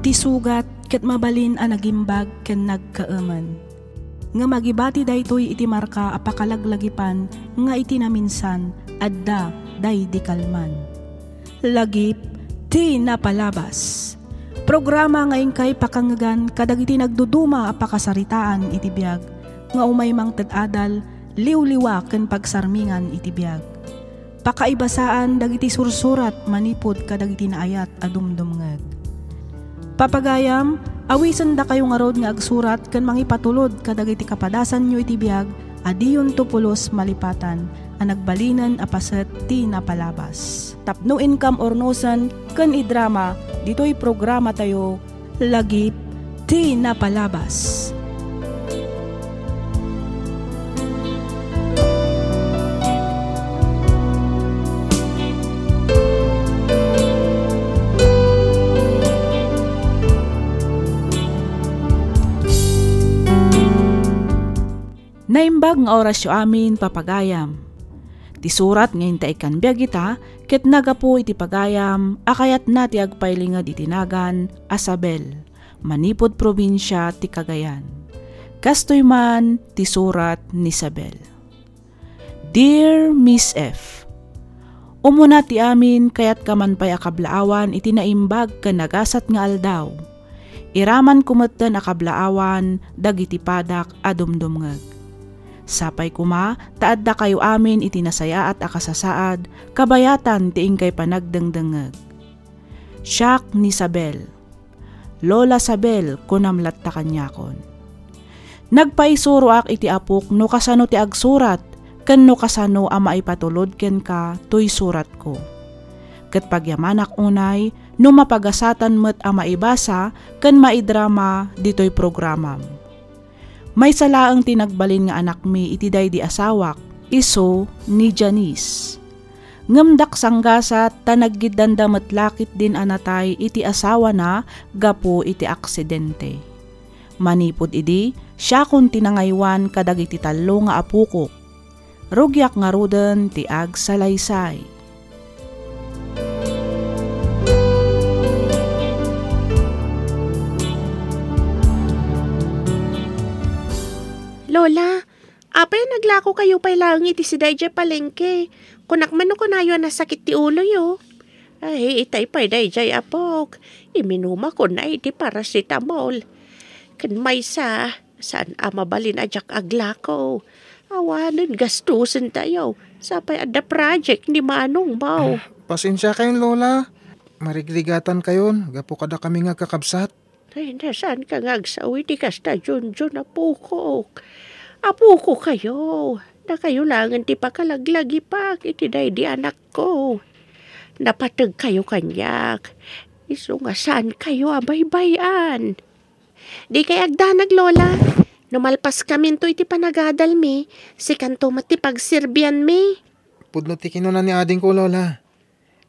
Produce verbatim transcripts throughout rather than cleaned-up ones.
Ti sugat ket mabalin a nagimbag ken nagkaemen. Ngem agibati daytoy iti marka a pakalaglagipan nga iti naminsan, adda daydi kalman. Lagip ti napalabas. Programa nga inkay pakangngegan kadagiti nagduduma a pakasaritaan iti biag nga umay mangted adal, liwliwa ken pagsarmingan iti biag. Pakaibasaan dagiti sursurat manipud kadagiti naayat a dumdumngeg. Papagayam, awisendakayo ngarud nga agsurat ken mangipatulod kadagiti kapadasanyo iti biag a diyonto pulos malipatan a nagbalinen a paset ti napalabas. Tapno inkam urnosen ken idrama ditoy programatayo, Lagip ti Napalabas. Naimbag nga orasyo amin, papagayam. Ti surat nga inta ikkan biag ita ket nagapu iti pagayam a kayatna ti agpailinged iti nagan a Sabel, manipud probinsia ti Cagayan. Kastoy man ti surat ni Sabel. Dear Miss F, Umuna ti amin, kayatka man pay a kablaawan iti naimbag ken nagasat nga aldaw. Iramanko metten a kablaawan dagiti padak a dumdumngeg. Sapay koma ta addakayo amin iti nasayaat a kasasaad kabayatan ti inkay panagdengdengngeg. Siak ni Sabel. Lola Sabel, kunam latta kaniakon. Nagpaisuroak iti apok no kasano ti agsurat ken no kasano a maipatulod kenka toy suratko. Ket pagyamanak unay no mapagasatan met a maibasa ken maidrama ditoy programam. Maysa laeng ti nagbalin nga anakmi iti daydi asawak, isu ni Janice. Ngem dak sanggasat ta naggiddanda met la ketdin a natay iti asawana gapu iti aksidente. Manipud idi, siakon ti nangaywan kadagiti tallo nga apokok. Rugiak ngaruden ti agsalaysay. Lola, apay a naglakokayo pay laeng iti sida idiay palengke? Kunak man no kunayo a nasakit ti uloyo. Ay, itay pay daydiay, apok. Iminumakon iti paracetamol. Ken maysa, saan a mabalin a diak aglako. Awanen gastusentayo. Sapay adda project ni manongmo. Pasensiakayon, Lola. Marigrigatankayon gapu kadakami nga agkakabsat. Ay, na, saanka nga agsao iti kasta, Junjun, apokok. Apokokayo. Dakayo laengen ti pakalaglagipak iti daydi anakko. Napategkayo kaniak. Isu nga saankayo a baybay-an. Dikay agdanag, Lola. No malpaskaminto iti panagadalmi, sikanto met ti pagserbianmi. Pudno ti kinuna ni adingko, Lola.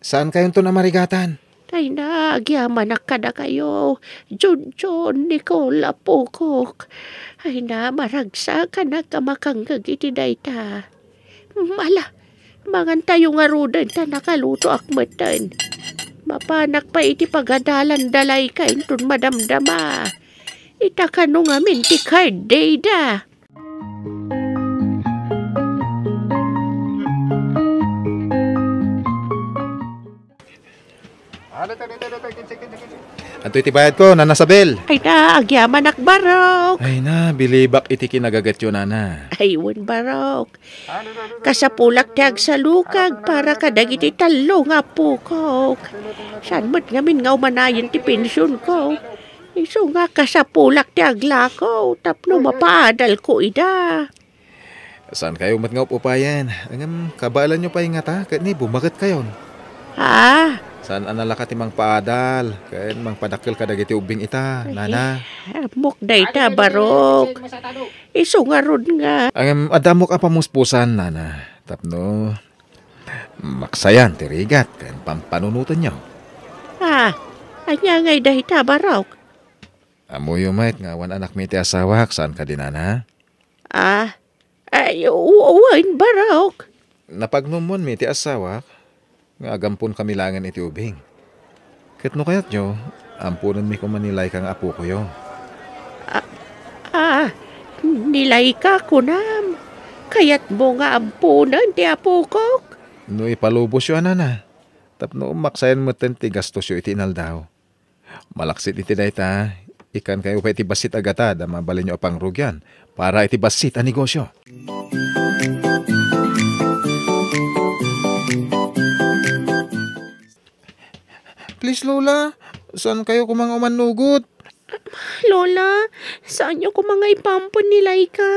Saankayonton a marigatan. Ay na, agyamanak kadakayo, Junjun, Nicole, apokok. Ay na, maragsakanak a makangngeg iti dayta. Ala, mangantayo ngaruden ta nakalutoak metten. Mapanak pay iti pagadalan dalayka inton madamdama. Ita kano ngamin ti card day da. Adtoy ti bayadko, Nana Sabel. Ay na, agyamanak, barok. Ay na, bilibak iti kinagagetyo, Nana. Ay, wen, barok. Kasapulak ti agsalukag para kadagiti tallo nga apokok. Saan met ngamin nga umanayen ti pensionko? Isu nga kasapulak ti aglako tapno mapaadalko ida. Saankayo met nga up-upayen. Ngem kabaelanyo pay ngata ket ni bumaketkayon. Ah? Saan a nalaka ti mangpaadal ken mangpadakkel kadagiti ubbing ita, Nana? Ammok dayta, barok. Isu ngarud nga. Ngem adda ammok a pamuspusan, Nana, tapno maksayan ti rigat ken pampanunotenyo. Ah, ania ngay dayta, barok? Ammoyo met nga awan anakmi ti asawak, saan kadi, Nana? Ah, ay, u-, wen, barok. Napagnumonmi ti asawak nga agamponkami laengen iti ubing. Ket no kayatyo, Amponenmi koma ni Laika nga apokoyo. Ah, ah, ni Laika, kunam? Kayatmo nga amponen ti apokok? No ipalubosyo a nana, tapno umaksayan metten ti gastosyo iti inaldaw. Malaksid iti dayta, ikkankayo pay ti bassit a gatad a mabalinyo a pangrugian para iti bassit a negosyo. Please, Lola, saankayo koma nga umannugot. Lola, saanyo koma nga ipaampon ni Laika?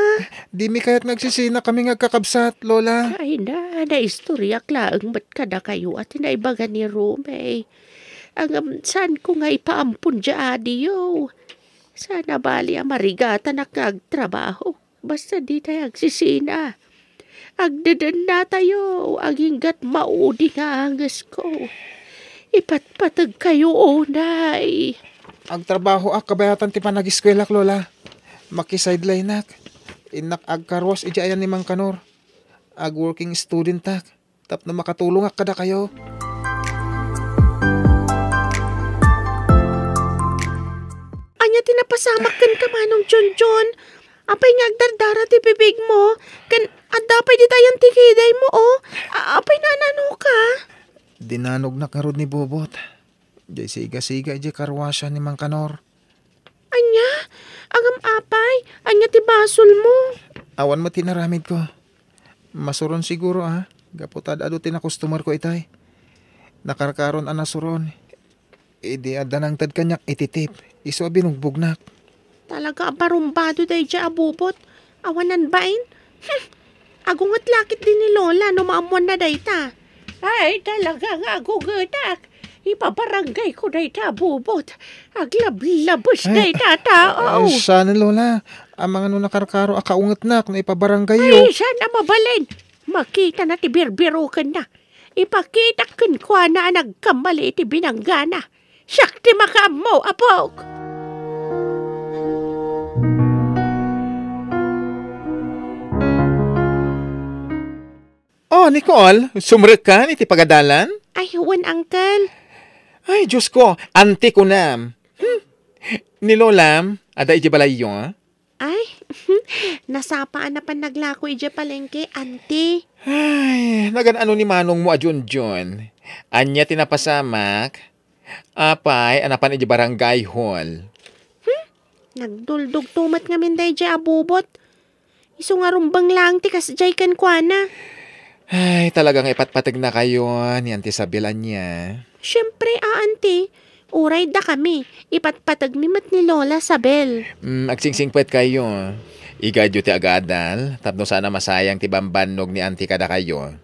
Dimi kayat nga agsisina kami nga agkakabsat, Lola. Ay, na, naistoriak laeng met kadakayo a ti naibaga ni Romeo. Ngem saanko nga ipaampon diay adiyo. Saan a bali a marigatanak nga agtrabaho. Basta ditay agsisina. Agdedennatayo, aginggat maudi nga angesko. Ipatpategkayo unay. Agtrabahoak kabayatan ti panagiskuelak, Lola. Makisideline-ak. Innak agkaruas idiay ayan ni Mang Kanor. Ag-working student-ak. Tapno makatulongak kadakayo. Ania ti napasamak kenka, Manong Junjun? Apay nga agdardara ti bibigmo? Ken adda pay ditayan ti kidaymo, o? A-, apay nananoka? Dinanognak ngarud ni Bobot. Jay siga-siga idiay karwasan ni Mang Kanor. Ania? Ngem apay, ania ti basolmo? Awan met ti inaramidko. Masuron siguro, a, gapu ta ad-adu ti nakustomerko itay. Nakarkaron a nasuron. Idi adda nangted kaniak iti tip, isu a binugbognak. Talaga a barumbado daydiay a Bobot. Awanan bain? Hmm. Agunget la ketdi ni Lola no maammoanna dayta. Ay, talaga nga agungetak. Ipabaranggayko dayta a Bobot. Aglablabes dayta a tao. Ay, saan, Lola. Amangan no nakarkaro a kaungetnak no ipabaranggayyo. Ay, saan a mabalin? Makitana ti birbirokenna. Ipakitak kenkuana a nagkamali iti binanggana. Siak ti makaammo, apok! Oh, Nicole, sumrekkan iti pagadalan? Ay, wen, Uncle. Ay, Diosko, anti kunam. Hmm. Ni Lolam, adda idiay balayyo, a? Ay, nasapa a napan naglako idiay palengke, anti. Ay, nagan-ano ni manongmo a Junjun? Ania ti napasamak? Apay a napan idiay barangay hall? Hmm? Nagduldugto met ngamin daydiay a Bobot. Isu nga rumbeng laeng ti kasdiay kenkuana. Ay, talaga nga ipatpategnakayo ni Auntie Isabel ania? Siempre, a, Auntie. Uray dakami, ipatpategmi met ni Lola Isabel. Mm, agsingsingpetkayo. Igayyo ti agadal, tapno saan a masayang ti bambannog ni Auntie kadakayo.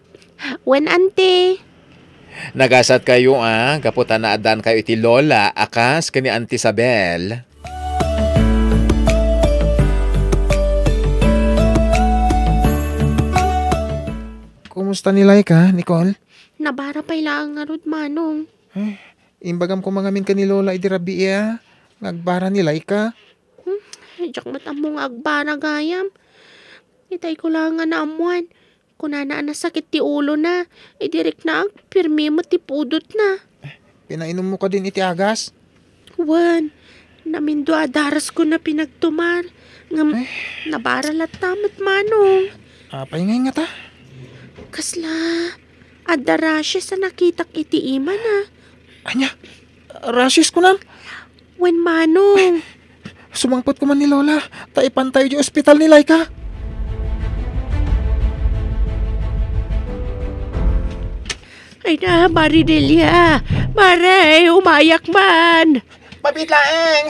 Wen, Auntie. Nagasatkayo, a, gapu ta naaddaankayo iti Lola a kas ken ni Auntie Isabel. Kumusta ni Laika, Nicole? Nabara pay laeng ngarud, Manong. Eh, imbagam koma ngamin ken ni Lola idi rabii a, nga agbara ni Laika. Hmm, diak met ammo nga agbara gayam. Itay ko laeng nga naammoan. Kunana a nasakit ti ulona, idi riknaak, pirmi met ti pudotna. Pinainummo kadin iti agas? Wen, namindua a darasko na pinagtumar, ngem nabara latta met, Manong. Apay ngay ngata? Kasla, adda rashes a nakitak iti imana. Ania? Rashes kunam? Wen, Manong. Sumangpet koma ni Lola, ta ipantayo idiay ospital ni Laika. Ay na, Maridelia! Mare, umayak man! Mabiit laeng!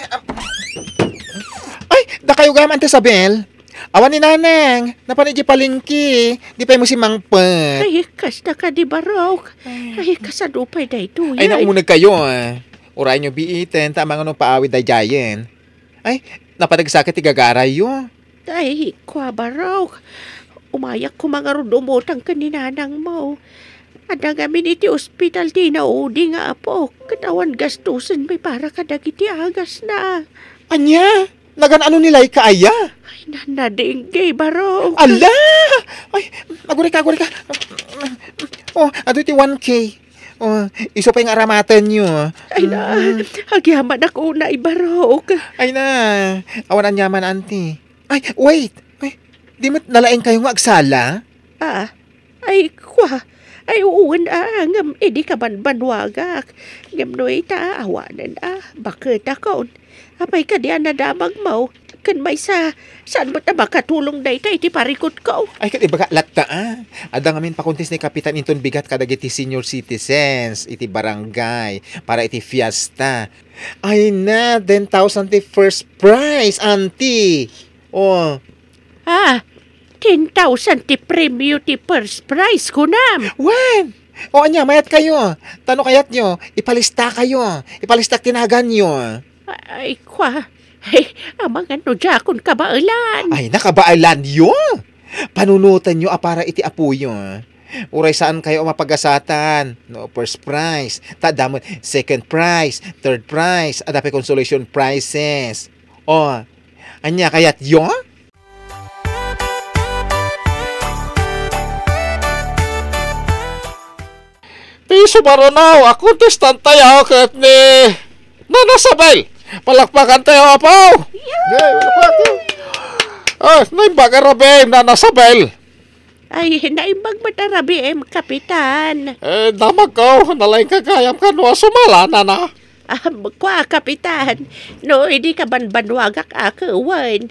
Ay, dakayo gayam, Auntie Isabel. Awan ni Nanang, napan idiay palengke, di pay mo simangpet. Ay, kasta kadi, Barok. Ay, kasano pay daytoy? Ay, naunegkayo, a. Urayonyo biiten, ta amangan no paawid daydiayen. Ay, napanegsakit ti gagarayyo. Ay, kua, Barok. Umayak koma ngarud umutang ken ni nanangmo. Adda ngamin iti ospital ti inaudi nga apok, ket awan gastosenmi para kadagiti agasna. Ania? Nagan-ano ni Laika aya? Ay, nanadingge, Barok. Ala! Ay, agurika, agurika. Oh, adu ti one K. Oh, isu pay nga aramatenyo. Ay na, Mm. agyamanak unay, Barok. Ay na, awan aniaman, Auntie. Ay, wait! Ay, di met nalaingkayo nga agsala? Ah, ay, kwa. Ay, uwan, ah, ngem idi kabanbanwagak. Ngem no ita, awanen, ah, baket akon. Apay kadi a nadamagmo? Ken maysa, saan met a makatulong dayta iti parikutko? Ay, ket ibaga latta, ah. Adda ngamin pakuntis ni Kapitan inton bigat kadagiti senior citizens iti barangay para iti fiesta. Ay na, ten thousand ti first prize, Auntie. Oh. Ah, ten thousand ti premyo ti first prize, kunam? Wen! O ania, mayat kayo. Tano kayat nyo, ipalista kayo. Ipalistak ti nagan nyo. Ay, kwa. Ay, amangan no diakon kabaelan. Ay, nakabaelan yo. Panunoten yo a para iti apoyo. Uray saan kayo a mapagasatan. No, first prize. Ta adda met second prize, third prize, adda pay consolation prizes. O, ania kayat yo? Ti sumaruno a kontestante tayo ket ni Nana Sabel. Palakpakan tayo, Apo! Yay! Palakpak! Ah, naimbag a rabiim, Nana Sabel. Ay, naimbag met a rabiim, Kapitan. Eh, damagko, nalaingka gayam kano a sumala, Nana. Ah, kwa, Kapitan. No, idi kabanbanwagak a kewen.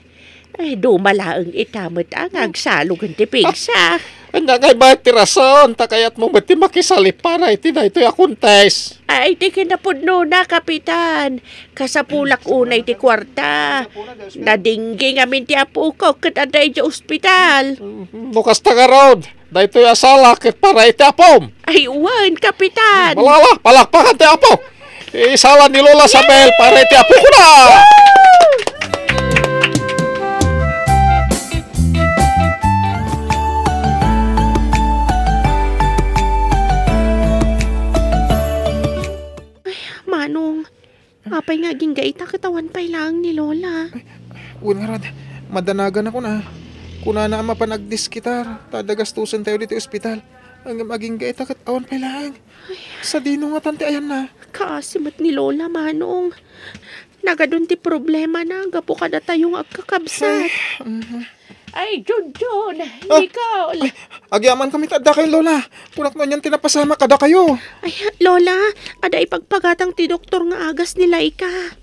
Ay, duma laeng ita met a nga agsalog ti pigsa. Ania ngay met ti rason ta kayatmo met ti makisali para iti daytoy a contest? Ay, ti kinapudnona, Kapitan. Kasapulak unay ti kuarta. Nadinggi ngamin ti apok ket adda idiay ospital. No kasta ngarud, daytoy a sala ket para iti apom. Ay, wen, Kapitan. Malala, palakpakan ti apo. Isala ni Lola Sabel para iti apokona. Ay, Manong, apay nga agingga ita ket awan pay laeng ni Lola? Ay, wen ngarud, madanagan ako na. Kunana a mapan agdiskitar, ta adda gastusen tayo ditoy ospital. Ngem agingga ita ket awan pay laeng. Sadino ngatan ti ayanna? Kaasi met ni Lola, Manong. Nagadun ti problemana gapu kadatayo nga agkakabsat. Ay, mhm. Ay, Junjun, Ah, Nicole. Ay, agyaman kami ta adda kayo, Lola. Kunak no anian ti napasamak kadakayo. Ay, Lola, adda ipagpagatang ti doktor nga agas ni Laika.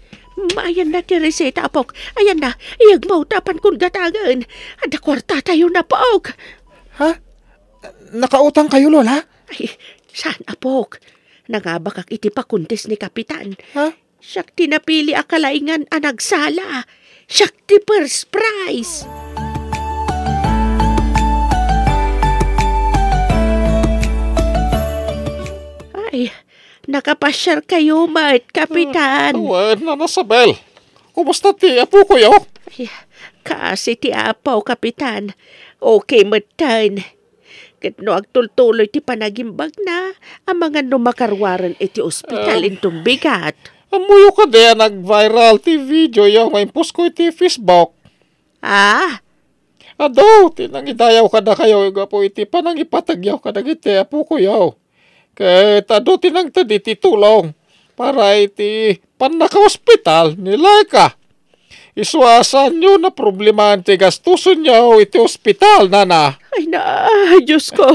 Ayanna ti reseta, apok. Ayanna, iyagmo ta apankon gatagen. Adda kuartatayo, apok. Ha? Nakautang kayo, Lola? Ay, saan, apok. Nangabakak iti pakuntis ni Kapitan. Ha? Siak ti napili a kalaingan a nagsala. Siak ti first prize. Ay, nakapasiar kayo met, Kapitan. Ah, wen, Nana Sabel. Kumusta ti apokoyo? Ay, kaasi ti apo, Kapitan. Okay metten. Ket no agtultuloy ti panagimbagna, amangan no makaruaren iti ospital Ah. inton bigat. Ammoyo kadi a nag-viral ti videoyo nga imposko iti Facebook? Ah? Adu ti nangidayaw kadakayo gapu iti panangipategyo kadagiti apokoyo. Ket adu ti nangted iti tulong para iti pannakaospital ni Laika. Isu a saanyo naproblemaen ti gastusenyo iti ospital, Nana. Ay na, Diosko,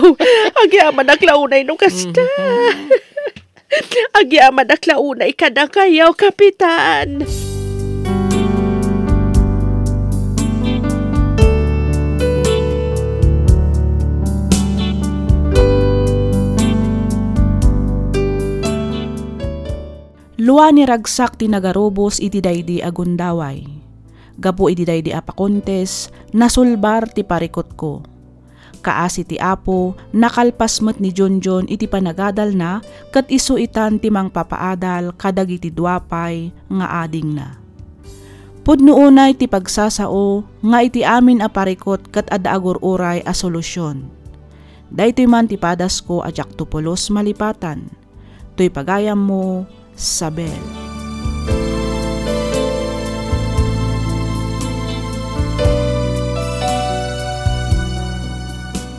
agyamanak la unay no kasta. Mhm. Agyamanak la unay kadakayo, Kapitan. Lua ni ragsak ti nagarubos iti daydi a gundaway. Gapu iti daydi a pakuntes, nasulbar ti parikutko. Kaasi ti Apo, nakalpas met ni Junjun iti panagadalna ket isu itan ti mangpapaadal kadagiti dua pay nga adingna. Pudno unay ti pagsasao nga iti amin a parikut ket adda agur-uray a solusion. Daytoy man ti padasko a diakto pulos malipatan. Toy pagayammo, Sabel.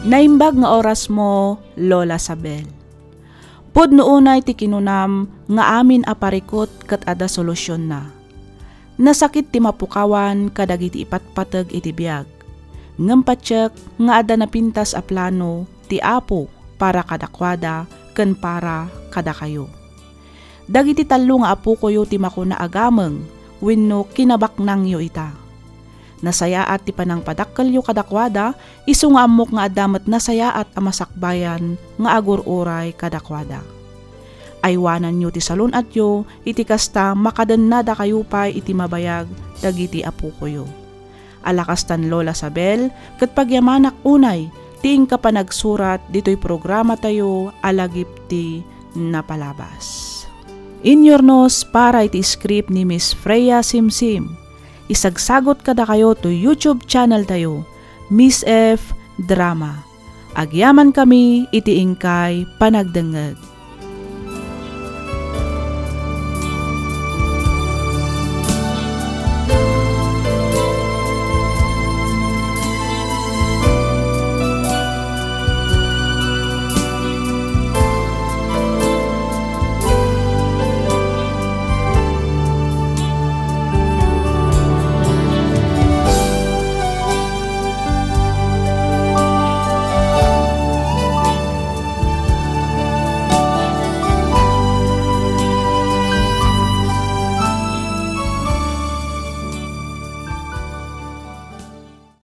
Naimbag nga orasmo, Lola Sabel. Pudno unay ti kinunam nga amin a parikut ket adda solusionna. Nasakit ti mapukawan kadagiti ipatpateg iti biag. Ngem patiek nga adda napintas a plano ti Apo para kadakuada ken para kadakayo. Dagiti tallo nga apokoyo ti makuna a gameng wenno kinabaknangyo ita. Nasayaat ti panangpadakkelyo kadakuada, isu nga ammok nga adda met nasayaat a masakbayan nga agur-uray kadakuada. Aywananyo ti salun-atyo, iti kasta, makadennadakayo pay iti mabayag dagiti apokoyo. Ala kastan Lola Sabel, ket pagyamanak unay ti inka panagsurat ditoy programatayo a Lagip ti Napalabas. Inyurnos para iti script ni Miss Freya Simsim. Isagsagot kadakayo to YouTube channel tayo, Miss F Drama. Agyamankami iti inkay panagdengngeg.